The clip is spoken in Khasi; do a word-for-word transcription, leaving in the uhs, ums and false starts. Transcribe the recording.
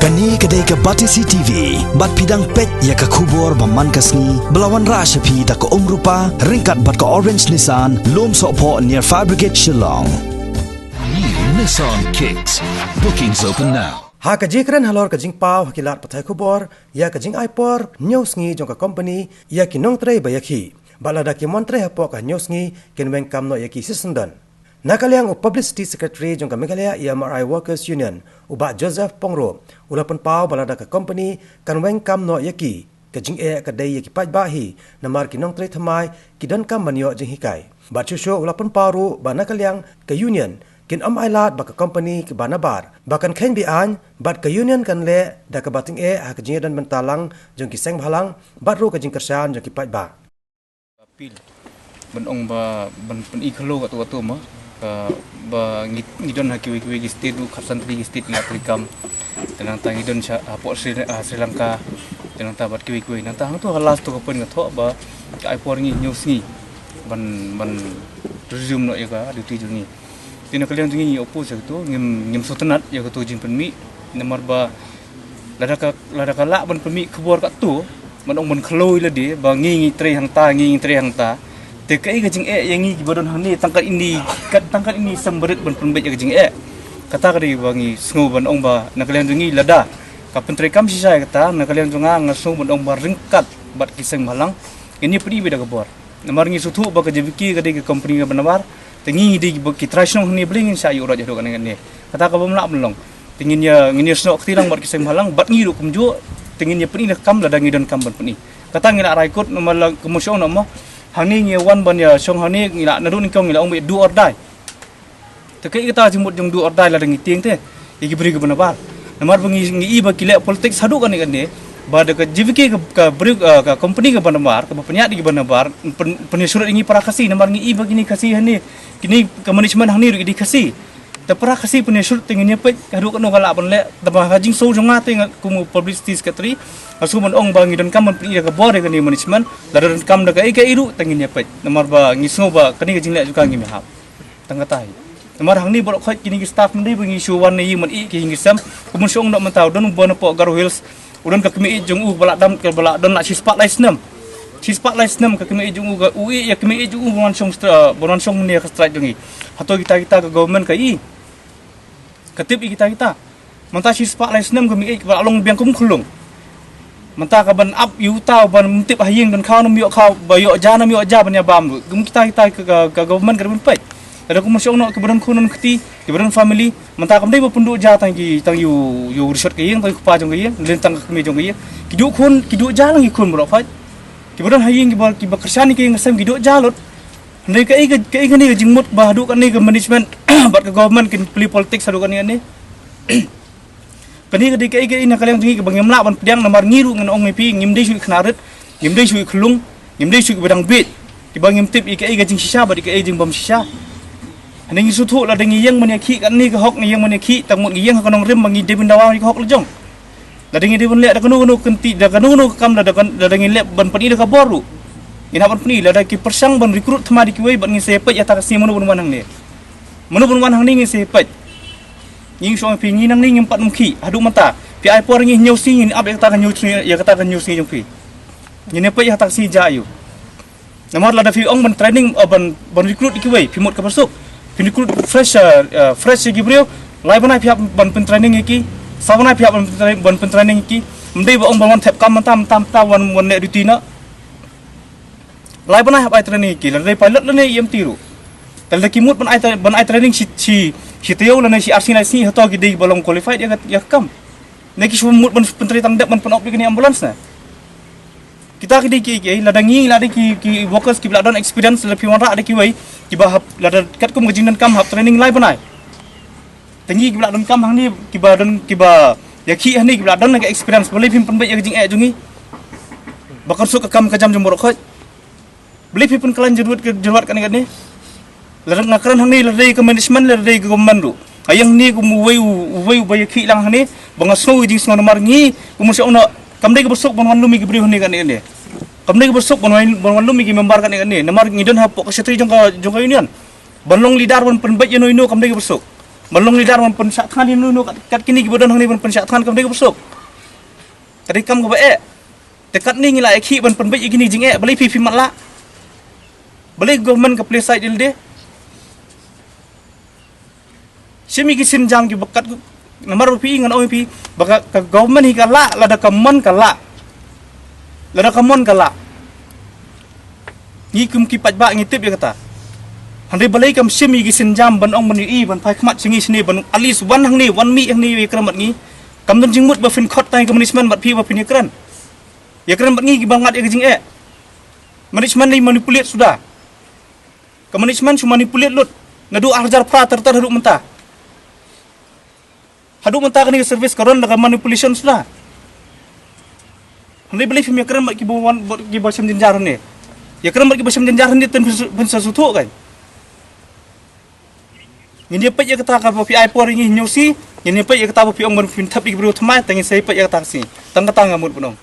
Kane ka dei ka Batesi T V, bad phi dang peit ïa ka khubor ba man ka sngi, ba la wanrah sha phi da ka Umrupa, ryngkat bad ka Orange Nissan, Lumsohphoh near Fire Brigade Shillong. New Nissan Kicks. Bookings open now. Ha ka jingkren halor ka jingpaw ha ki lad pathai khubor ïa ka jingai por hynñiew sngi jong ka company ïa ki nongtrei ba ïakhih, bad lada ki mon trei hapoh ka hynñiew sngi kin weng kam noh ïa ki shisyndon. Na ka liang u Publicity Secretary jong ka Meghalaya E M R I Workers Union, u Bah Joseph Pyngrope, u la pynpaw ba lada ka company kan weng kam noh ïa ki, ka jingeh ka dei ïa ki paidbah hi, namar ki nongtrei thymmai ki donkam ban ïoh jinghikai. Bad shuh shuh u la pynpaw ruh ba na ka liang ka union kin ym ailad ba ka company kaba nabar ba kan kheiñ be-aiñ, bad ka union kan leh da kaba tyngeh ha ka jingïadon bynta lang jong ki seng bhalang bad ruh ka jingkyrshan jong ki paidbah. Appeal ban ong ba ban pyni khlo katto katto ma, ka ba ngi, ngi don ha kiwei kiwei ki state ruh, khatsan tylli ki state ngi la treikam. Te nangta ngi don sha hapoh Sri, ah, Sri Lanka. Te nangta bad kiwei kiwei, nangta hangto ha last to ka point nga thoh ba ka ai por ngi hynñiew sngi ban, ban resume noh ïa ka duty jong ngi. Te na ka liang jong ngi ngi oppose ïa kato, ngim, ngim sngewtynnat ïa kato jingpynmih. Namar ba lada ka, lada ka lah ban pynmih khubor katto, ban ong ban khloi lade ba ngi ngi trei hangta, ngi ngi trei hangta. Te kaei ka jingeh ïa ngi kiba don hangne, tang kat ine, kat, tang kat ine sem barit ban pynbeit ïa ka jingeh. Kata ka dei ba ngi sngew ban ong ba na ka liang jong ngi lada ka pyntreikam shisha ïa kata, na ka liang jong nga nga sngew ban ong ba ryngkat bad ki seng bhalang ngin ïa pyni beit da ka bor. Namar ngi sngewthuh ba ka J V K ka dei ka company kaba nabar, te ngi ngi dei ba ki trai shnong hangne balei ngin shah ïuh roit haduh kane kane. Kata ka bym lah ban long. Te ngin ïa, ngin ïa snoh kti lang bad ki seng bhalang, bad ngi ruh kumjuh, te ngin ïa pyni da ka kam lada ngi donkam ban pyni. Kata ngi la rai kut, namar la kumno shong noh mo. Hangne ngi wan ban ïa shong hangne, ngi la naduh nyngkong ngi la ong ba do or die. Te kaei kata jingmut jong do or die lada ngi tieng te ïa ki briew kiba nabar. Namar ba ngi, ngi i ba ki leh politics haduh kane kane, ba da ka J V K ka, ka briew, ah, ka company kaba nabar, kaba pynïaid ïa kiba nabar, pyn, pynïasyrut ïa ngi para Khasi, namar ngi i ba kine Khasi hangne, kine ka management hangne ruh ki dei Khasi. Te para Khasi pynïasyrut te ngin ïa peit haduh katno ka lah ban leh, te ba ha jingsngew jong nga te nga kum u publicity secretary, nga sngew ban ong ba ngi donkam ban pyni da ka bor ïa kane management, lada donkam da kaei kaei ruh te ngin ïa peit. Namar ba ngi sngew ba kane ka jingleh jong ka ngim ïahap. Tang kata hi. Namar hangne baroh khoit kine ki staff, ym dei ba ngi shu wan na ïing ban ïeh ki ïing ki sem. Kumno shu ong noh mynta, u don u Bon hapoh Garo Hills, u don ka kmie ïeit jong u ba la dam, kaba la don la shispah lai snem. Shispah lai snem ka kmie ïeit jong u, ka u ïeh ïa kmie ïeit jong u ban wan shong stra, ban wan shong hangne ha ka strike jong ngi. Hato kita kita ka government ka i, ka tip ïa kita kita. Mynta shispah lai snem ka kmie ïeit kaba la long biang kum khunlung. Mynta kaban ap ïa uta uban ym tip ha ïing, don khaw ne ym ïoh khaw, ba ïoh ja ne ym ïoh ja ban ïa bam ruh. Kum kita kita ka, ka, ka government ka dei ban peit. Lada kumno shu ong noh kiba don khun don kti, kiba don family, mynta kam dei ba pynduh ja tang ki, tang ïa u, ïa u rishot ka ïing, tang ïa u kpa jong ka ïing, lane tang ka kmie jong ka ïing. Ki duh khun, ki duh ja lang ki khun baroh khoit. Kiba don ha ïing kiba, kiba kyrshan ïa ka ïing ka sem ki duh ja lut. Hynrei kaei ka, kaei kane ka jingmut ba haduh kane ka management bad ka government kin play politics haduh kane kane. Kane ka dei kaei kaei na ka liang jong ngi kaba ngim lah ban pdiang, namar ngi ruh ngan ong ïa phi, ngim dei shuh i khynnah rit, ngim dei shuh i khyllung, ngim dei shuh kiba dang bieit, kiba ngim tip ïa kaei ka jingshisha bad ïa kaei jingbymshisha. Hynrei ngi sngewthuh lada ngi ïeng ban ïakhih kane ka hok, ngi ïeng ban ïakhih, tang mut ngi ïeng ha ka nongrim ba ngi dei ban dawa ïa ka hok la jong. Lada ngi dei ban leh da kano kano ka kynti, da kano kano ka kam, lada kan, lada ngi leh ban pyni da ka bor ruh, ngin hap ban pyni. Lada ki pyrshang ban recruit thymmai da kiwei, bad ngin sa ïa peit ïa kata ka sngi mano ban wan hangne. Mano ban wan hangne ngin sa ïa peit. Ngi shu ong ïa phi, ngi nangne ngim pat nym khih haduh mynta. Phi ai por ngi hynñiew sngi, ngin ap ïa kata ka hynñiew sngi, ïa kata ka hynñiew sngi jong phi. Ngin ïa peit ïa kata ka sngi jia aiu. Namar lada phi ong ban training, eh, ban, ban recruit ïa kiwei, phi mut kaba suk. Phi recruit fresh, eh, eh, fresh ïa ki briew, lai bnai phi hap ban pyntraining ïa ki, saw bnai phi hap ban pyntraining, ban pyntraining ïa ki. Ym dei ba ong ban wan thep kam mynta, mynta, mynta wan, wan leh duty noh. Lai bnai hap ai training ïa ki, lada dei pilot lane E M T ruh. Te lada ki mut ban ai tra-, ban ai training shi, shi, shi taïew lane shi ar sngi lai sngi, hato ki dei ba long qualified ïa ka, ïa ka kam. Ne ki shu mut ban pyntrei tang dep ban pynop ïa kane ambulance ne. Kita ki dei ki, ki, lada ngi, lada ki, ki workers kiba la don experience, lada phi wanrah da kiwei, kiba hap, lada katkum ka jingdonkam hap training lai bnai. Te ngi kiba la donkam hangne, kiba don, kiba ïakhih hangne, kiba la don ka experience, balei phim pynbeit ïa ka jingeh jong ngi? Ba kan suk ka kam ka jam jong baroh khoit. Balei phi pynkylla jyrwat ka, jyrwat kane kane? Lada nga kren hangne, lada dei ka management, lada dei ka government ruh. Nga ïeng hangne kum uwei u, uwei uba ïakhih lang hangne, ba nga sngew ka jingsngew namar ngi, kum shu ong noh, kam dei kaba suk ban wan lum ïa ki briew hangne kane kane. Kam dei kaba suk ban wan, ban wan lum ïa ki member kane kane. Namar ngi don hapoh ka shatri jong ka, jong ka union. Ban long leader ban pynbeit ïano ïano kam dei kaba suk. Ban long leader ban pynshah than ïa no no kat, kat kine kiba don hangne ban pynshah than kam dei kaba suk. Ka dei kam kaba eh. Te katne ngi la ïakhih ban pynbeit ïa kine ki jingeh, balei phi phi mat lah? Balei government ka play side ïa lade? Shim ïa ki sienjam kiba kat, namar ba phi, ngan ong ïa phi ba ka, ka government hi ka lah lada ka mon ka lah. Lada ka mon ka lah. Ngi kum ki paidbah ngi tip ïa kata. Hynrei balei kam shim ïa ki sienjam ban ong ban ïohi ban phai khmat sha ngi shane ban at least wan hangne, wan mih hangne ïakren bad ngi. Kam don jingmut ba phin khot tang ïa ka management bad phi ba phin ïakren. Ïakren bad ngi kiba ngat ïa ka jingeh. Management dei manipulate suda. Ka management shu manipulate lut. Naduh ar hajar phra ter ter haduh mynta. Haduh mynta kane ka service ka run da ka manipulation suda. Hynrei balei phim ïakren bad kiba wan, bad kiba shem jynjar hangne? Ïakren bad kiba shem jynjar hangne, ten phin sa, phin sa sngewthuh kan. Ngin ïa peit ïa kata kaba phi ai por ïa ngi hynñiew sngi, ngin ïa peit ïa kata ba phi ong ban phin thep ïa ki briew thymmai, te ngin sa ïa peit ïa kata ka sngi. Tang kata nga mut ban ong.